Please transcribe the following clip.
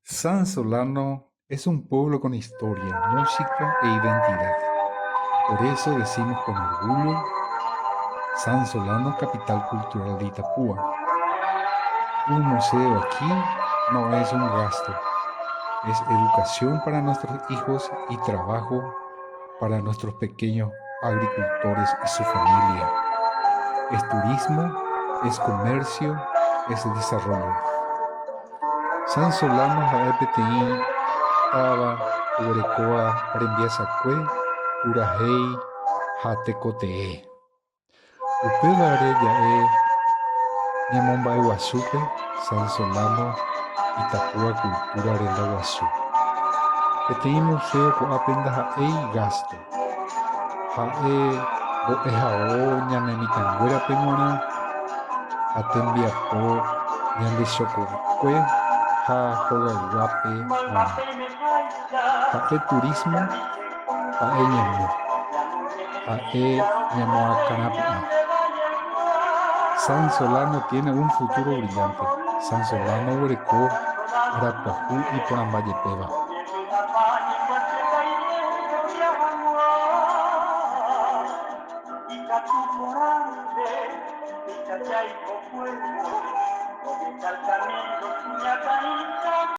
San Solano es un pueblo con historia, música e identidad. Por eso decimos con orgullo, San Solano, capital cultural de Itapúa. Un museo aquí no es un gasto, es educación para nuestros hijos y trabajo para nuestros pequeños agricultores y su familia. Es turismo, es comercio, es desarrollo. San Solano ha'e peteĩ táva oguerekóva rembiasakue, purahéi ha tekotee. Upévare ja'e ñemomba'eguasúpe San Solano Itapúa Cultura renda guasu. Peteĩ museo ko'ápe ndaha'éi gasto. Ha'e mbo'ehao ñane mitãnguérape g̃uarã ha tembiapo ñande chokokue ha hogayguápe g̃uarã. Ha'e turismo, ha'e ñemu, ha'e ñamoakãrapu'ã. San Solano tiene un futuro brillante. San Solano oguereko arapyahu iporãmbajepéva.